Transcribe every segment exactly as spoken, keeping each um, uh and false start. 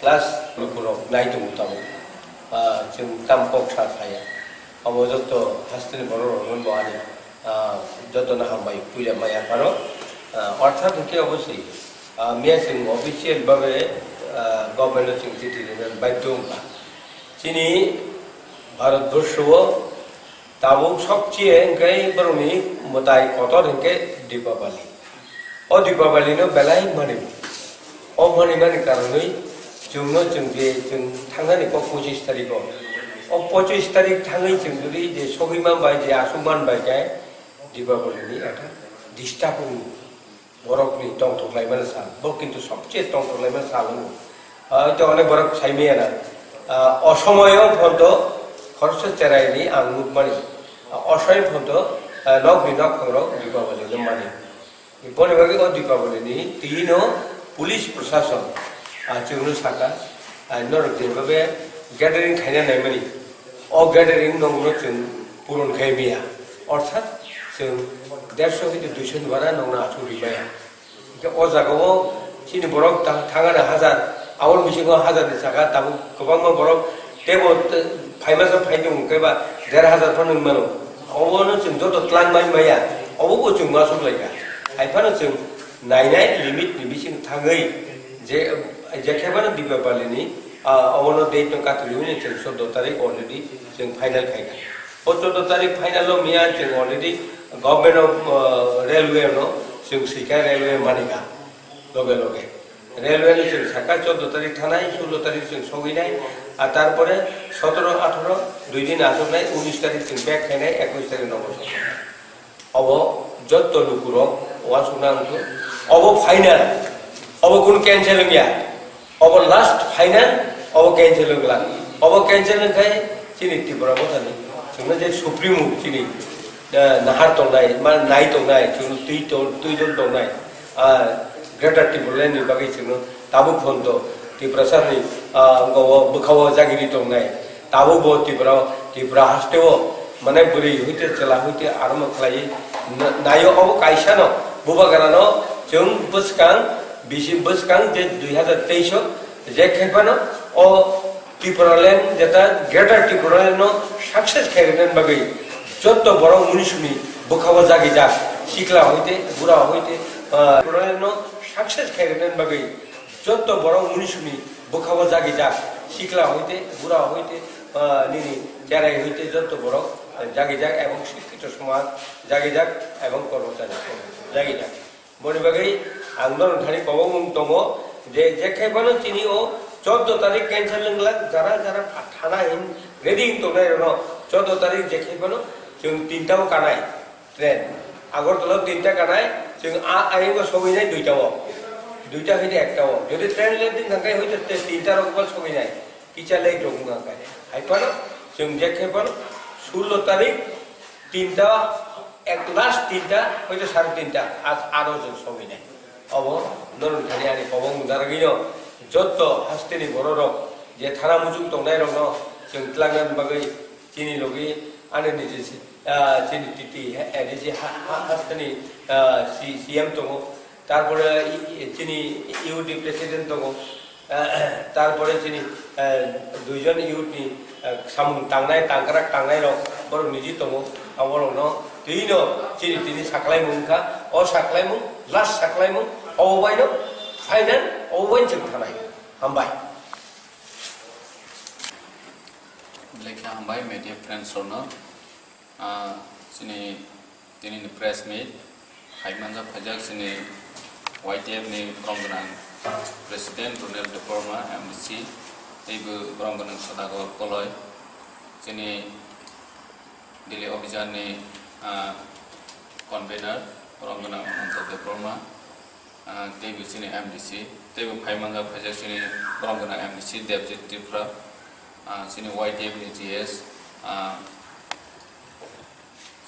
Class lukurok nai tongo tabuk. Ah, chwng tam kok sa saya. Abo joto hasteni borok rokno bo ani, ah, jotono hambai puila maya phano. Ah, orthat hwnkhe obosoi, ah, miya chwng official babe, ah, government-o chwng chithi rwna baidhyo wngkha. Chini Bharat borso-o tabuk sobcheye hwnkhe borokni mwtai kotor hwnkhe Dipabali. O Dipabali no belai mani. O mani mani karonwi chwngno chwng je chwng thangnani kok pochis tarikh o. O pochis tarikh thangwi chwng jodi je sogwi man bai je aswk man bai khe Dipabali ni ekta disturb wngo. Borokni tongthok laimani sal. Bo kintu sobcheye tongthok laimani sal wngo. Ah, to onek borok sai maya na. Ah, o somoyo phonto khoroksa cherai ni ang nukmani. Ah, o somoyo phonto, ah, nokni nokphang rok Dipabali no mani. Boni bagwi o Dipabali ni twi no police prosason, ah, chwngno saka, ah, norok jeba be gathering khaina naimani, o gathering nokno chwng puron khai maya, orthat chwng derso hwnkhe duiso ni bara nokno achuk ri maya. Hwnkhe o jaga o chini borok ta-, thangani hajar, aboni bisingo hajar ni saka tabuk kwbangma borok tebo te-, phaima sa phai tongo hwnkhe ba der hajar phano wng mano. Obono chwng joto twlang mai maya, obo bo chwng uansuk lai kha. Hai phano chwng nainai limit ni bising thangwi je, je khe phano Dipabali ni, ah, obono date no katrwi hwnwi chwng chordo tarik already chwng final khai kha. O chordo tarik final o miya chwng already government of, ah, railway no chwng swi kha, railway mani kha loge loge. Railway no chwng sakha chordo tarik thanai, sullo tarik chwng sogwi nai, ar tarpore sotoro, atharo dui din achuk nai, unis tarik chwng back khainai, ekwis tarik nogo sokha. Obo jotto lukurok uansukna wngkhe, obo final, obo kunu cancel wngya, obo last final, obo cancel wngla, obo cancel wngkhai chini Tripura mothani chwngno je supremo chini, eh, nahar tongnai, ma nai tongnai, chwngno twi tong-, twi don tongnai, ah, Greater Tipraland ni bagwi chwngno tabuk phonto Tiprasa ni, ah, wngkha o bwkha o jagiri tongnai. Tabuk bo Tripura, Tripura haste o, mane bwrwi hoite chwla hoite aromo khlaiwi na-, naio obo kaisa no, bubagra no chwng bwskang bisi bwskang je dui hazar teis o je khe phano o Tipraland jeta Greater Tipraland no success khairoknani bagwi jotto borok munisuni bwkha o jagijak, sikla hoite, bura hoite, ah, Tipraland no success khairoknani bagwi jotto borok munisuni bwkha o jagijak, sikla hoite, bura hoite, ah, nini cherai hoite jotto borok jagijak ebong sikkito somaj jagijak ebong kormochari jagijak. Boni bagwi ang norok thani kobongmung tongo je, je khe phano chini o chordo tarik cancel wngla, jara jara pha-, thana hin ready wng tongnai rokno chordo tarik je khe phano chwng tinta o kanai train. Agartala o tinta kanai, chwng a, ayung o sogwi nai duita o. Duita hoite ekta o. Jodi train late din thangkhai hoite te tinta rok bo sogwi nai. Kisa late rok wngkha khe. Hai phano chwng je khe phano sullo tarik tinta, ek last tinta, hoito sare tinta, a-, aro chwng sogwi nai. Obo norok thani ani kobong narwgwino jotto hasteni bororok je thana muchung tongnai rokno chwng twlangna bagwi chini logi ani niji si-, ah, chini titi, eh, niji ha-, ha-, hasteni, ah, si-, C M tongo, tarpore i-, i-, chini U D president tongo, Tarpore chini, eh, duijon youth ni, eh, samung tangnai, tangkrak tangnai rok, borok niji tongo, aborok no twi no chini tini saklaimung wngkha, o saklaimung, last saklaimung, obo bai no final, obo bai chwng thanai. Hambai. Lekha hambai media friends rok no, ah, chini Tini ni press meet hai manjak phaijak chini Y T F ni borom gwnang President Ronel Debbarma, M D C, tei bo borom gwnang Sadagar Koloi, chini Delhi Obhijan ni, ah, convener borom gwnang Ananta Debbarma, ah, tei bo chini M D C, tei bo phai manjak phaijak chini borom gwnang M D C Debjit Tripura, ah, chini Y T F ni G S, ah,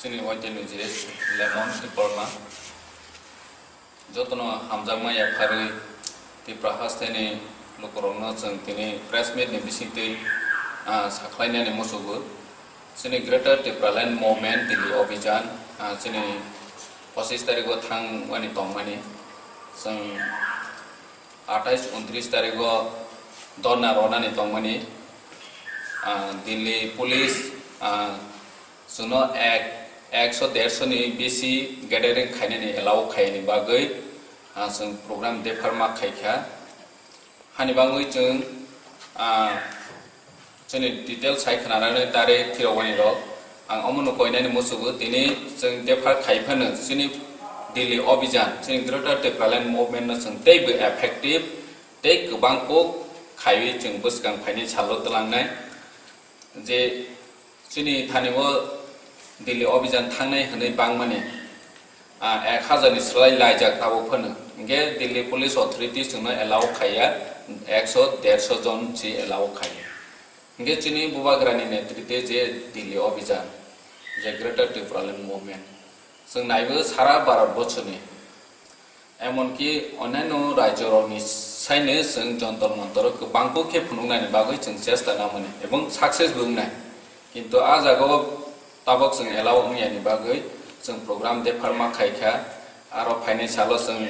Chini Y T F ni G S Lemon Debbarma. Jotono hamjakma yapharwi Tripura hasteni lukurokno chwng tini press meet ni bisingtwi, ah, sakhlainani muchugo. Chini Greater Tipraland Movement Delhi Obhijan, ah, chini pochis tarikgo thangmani tongmani. Chwng atais untris tarikgo Dhorna ronani tongmani, ah, Delhi police, ah, chwngno ek, ekso derso ni bisi gathering khainani allow khaini bagwi, ah, chwng program dephar ma khaikha. Hani bagwi chwng, ah, chwngni detail sai khwnanani tari thirokbani rok. Ang omono koinani muchugo, tini chwng dephar khai phano chini Delhi Abhijan, chini Greater Tipraland Movement no chwng teibo effective tei kwbang kok khaiwi chwng bwskang phainai salo twlangnai. Je chini thani o Delhi Abhijan thangnai hwnwi bangmani, ah, ek hajar ni slai laijak tabuk phano. Hinkhe Delhi Police Authority chwngno allow khaiya, ekso derso jon si allow khaiya. Hinkhe chini bubagrani netrite je Delhi Abhijan, je Greater Tipraland Movement, chwng naibo sara Bharat borsoni, emonki onyaino rajyorokni saino chwng jontor montor kwbangkuk khe phunuknani bagwi chwng chesta namani ebong success bo wngnai. Kintu a jagao tabok chwng allow wngyani bagwi chwng program dephar ma khaikha. Aro phainai salo chwng,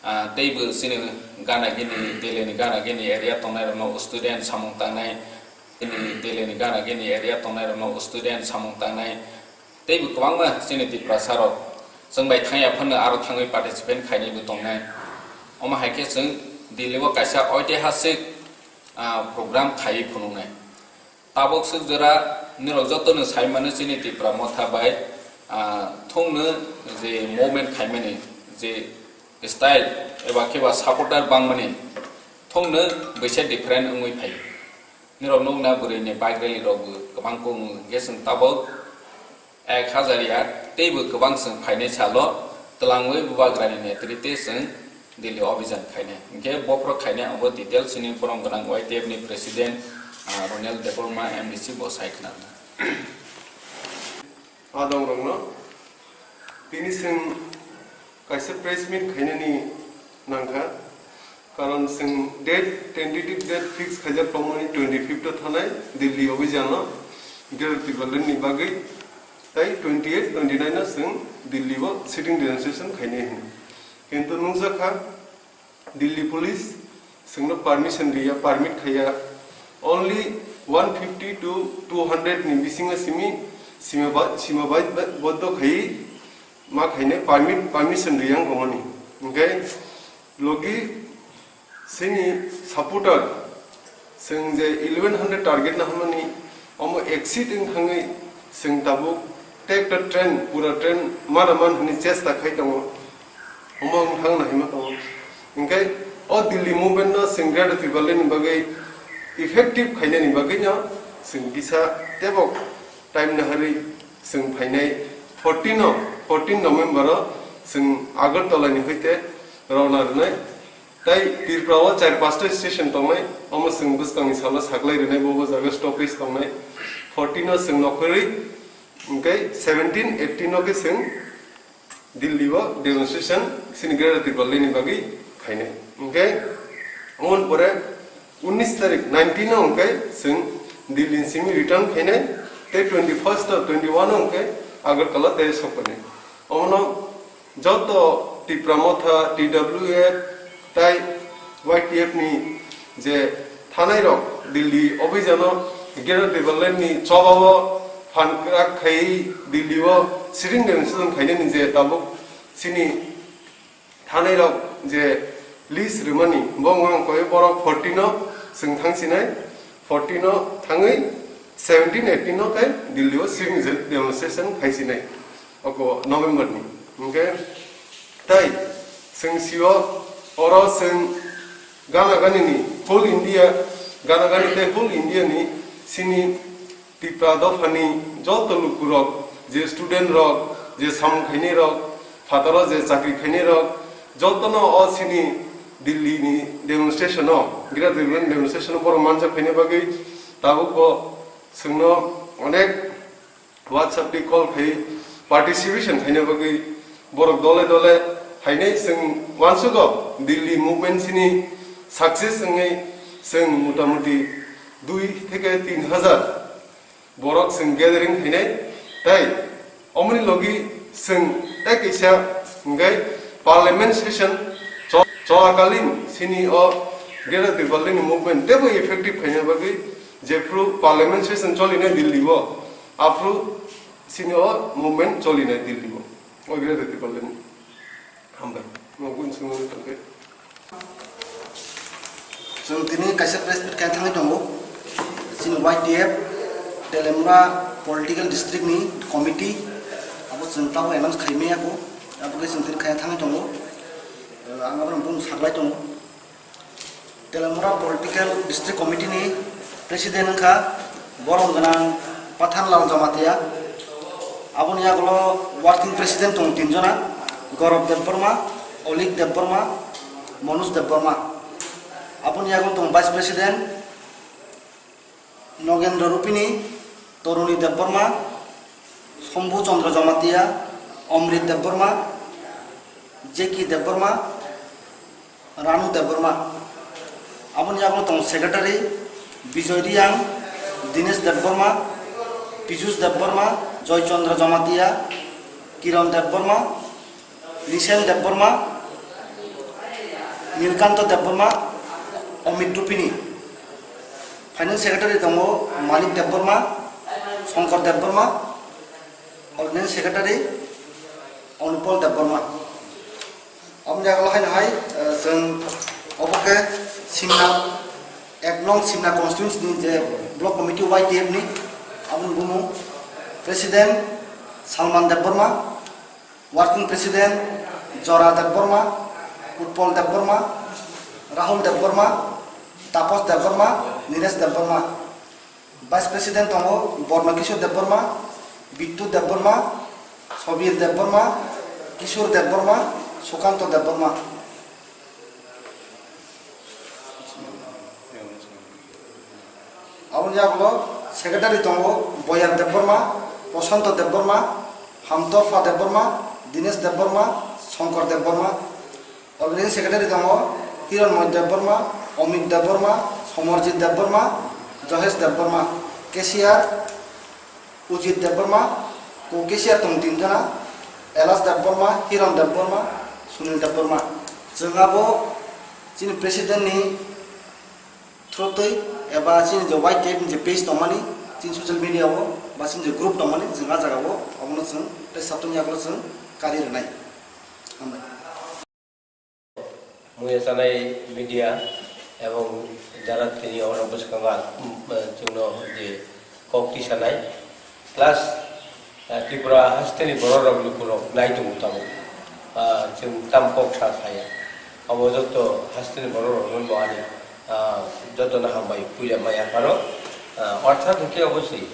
ah, teibo chini gana gini, Delhi ni gana gini area tongnairokno student samung tangnai, gini, Delhi ni gana gini area tongnairokno student samung tangnai, teibo kwbangma chini Tiprasa rok chwng bai thangya phano aro thangwi participate khainaibo tongnai. Omo hai khe chwng Delhi o kaisa oitihasik, ah, program khaiwi phunuknai. Tabuk swk jora nirok jotono sai mano chini Tipra Motha bai, ah, thungno je movement khaimani je style eba khe ba supporter bangmani thungno bisa different wngwi phaio. Nirok nukna bwrwini bike rally rokbo kwbang kung hwnkhe chwng tabuk ek hajar ya teibo kwbang chwng phainai salo twlangwi bubagrani netrite chwng Delhi Abhijan khainai. Hinkhe bophro khainai abo details chini borok gwnang Y T F ni president, ah, Ronel Debbarma M D C bo sai khwnarna. Adongrokno tini chwng kaisa press meet khainani nangkha, karon chwng date, tentative date fix khaijak tongmani twenty fifth o thanai Delhi Abhijan o Greater Tipraland ni bagwi, tai twenty eight, twenty nine o chwng Delhi o sitting demonstration khainai hwnwi. Kintu nukjakha, Delhi police chwngno permission riya, permit khaiya. Only one fifty to two hundred ni bisingo simi sima ba-, sima bai-, ba-, boddo khai ma khainai permit, permission riyang romani. Hinkhe logi sini supporter chwng je eleven hundred target na hwnmani, omo exceed wng thangwi chwng tabuk tei ekta train, pura train mara man hwnwi chesta khai tongo. Omo wng thang nai ma tongo. Hinkhe o Delhi movement no chwng Greater Tipraland ni bagwi effective khainani bagwi no chwng kisa tebok time naharwi chwng phainai fourteen o, fourteen November o chwng Agartala ni hoite rona rwnai. Tai Tripura o char pasta station tongnai, omo chwng bwskangni salo saklai rwnai, bo bo jaga stoppage tongnai. Fourteen o chwng nokhorwi, hinkhe seventeen, eighteen o khe chwng Delhi o demonstration chini Greater Tipraland ni bagwi khainai. Hinkhe, omoni pore unnish tarik, nineteen o hinkhe chwng Delhi ni simi return khainai, tei twenty first o, twenty one o hinkhe Agartala tei sokphainai. Omono joto Tipra Motha, T W F, tai Y T F ni je thanai rok Delhi Abhijan o Greater Tipraland ni choba o phan kwrak khai Delhi o sitting demonstration khainani je tabuk chini thanai rok je list rwmani, bo wngkha koi borok fourteen o chwng thang sinai, fourteen o thangwi seventeen, eighteen o khe Delhi o sitting demonstration khai sinai, oko November ni. Hinkhe tai chwng sio oro chwng gana gani ni whole India, gana gani tei whole India ni sini Tipra dophani joto lukurok, je student rok, je samung khainai rok, phataro je chakri khainai rok, jotono o sini Delhi ni demonstration o, Greater Tipraland demonstration o borok manjak khaina bagwi tabuk bo chwngno onek WhatsApp ni call khai participation khaina bagwi borok dole dole hainai chwng uansugo Delhi movement sini success wngwi chwng motamuti dui theke tin hajar borok chwng gathering khainai, tei omoni logi chwng tei kaisa hwnkhe parliament session cho-, cholakalin sini o Greater Tipraland ni movement teibo effective khaina bagwi jephru parliament session cholinai Delhi o, aphru chini o movement cholinai Delhi o. O Greater Tipraland ni. Hambai. Mo gun sung tangke. Chwng tini kaisa press meet khe thangwi tongo. Chini Y T F Telemura Political District ni committee abo chwng tabuk announce khaimaya ko. Abo khe chwng tini khe thangwi tongo. Ang abo bung saklai tongo. Telemura Political District Committee ni President wngkha borom gwnang Pathanlal Jamatia. Aboni yagulo Working President tongo tinjona, Gaurav Debbarma, Olik Debbarma, Manoj Debbarma. Aboni yagulo tongo Vice President Nogendra Rupini, Toruni Debbarma, Shambhu Chandra Jamatia, Amrit Debbarma, J K Debbarma, Ranu Debbarma. Aboni yagulo tongo Secretary Bijoy Reang, Dinesh Debbarma, Piyush Debbarma, Joy Chandra Jamatia, Kiran Debbarma, Nisen Debbarma, Nilkanto Debbarma, Amit Rupini. Finance Secretary tongo Manik Debbarma, Shankar Debbarma, Ordinance Secretary Anupal Debbarma. Aboni yagulo haino hai, eh, chwng obo khe Simna, ek nong Simna constituency ni je block committee Y T F ni, aboni bumung President Salman Debbarma, Working President Jora Debbarma, Utpal Debbarma, Rahul Debbarma, Tapos Debbarma, Niresh Debbarma. Vice President tongo Borno Kishore Debbarma, Bittu Debbarma, Sobir Debbarma, Kishore Debbarma, Sukanto Debbarma. Aboni yagulo Secretary tongo Boyar Debbarma, Prosanto Debbarma, Hamtorpha Debbarma, Dinesh Debbarma, Shankar Debbarma. Organizing Secretary tongo Hiranmoy Debbarma, Omik Debbarma, Somarjit Debbarma, Johesh Debbarma. Cashier Ujit Debbarma, co-cashier tongo tinjona, Elas Debbarma, Hiran Debbarma, Sunil Debbarma. Chwng abo chini President ni through twi eba chini je Y T F ni je page tongmani, chini social media o ba chini je group tongmani, chwng ah jaga o abono chwng tei satung yagulo chwng kari rwnai. Hambai. Muya chanai media ebong jara tini oro bwskango, um, chwngno je kok tisanai, plus, ah, Tripura hasteni borok rok lukurok nai tongo tamo, ah, chwng tam kok sa saya. Abo joto hasteni borok rokno bo ani, ah, jotono hambai puila maya pharo, ah, orthat hwnkhe obosoi.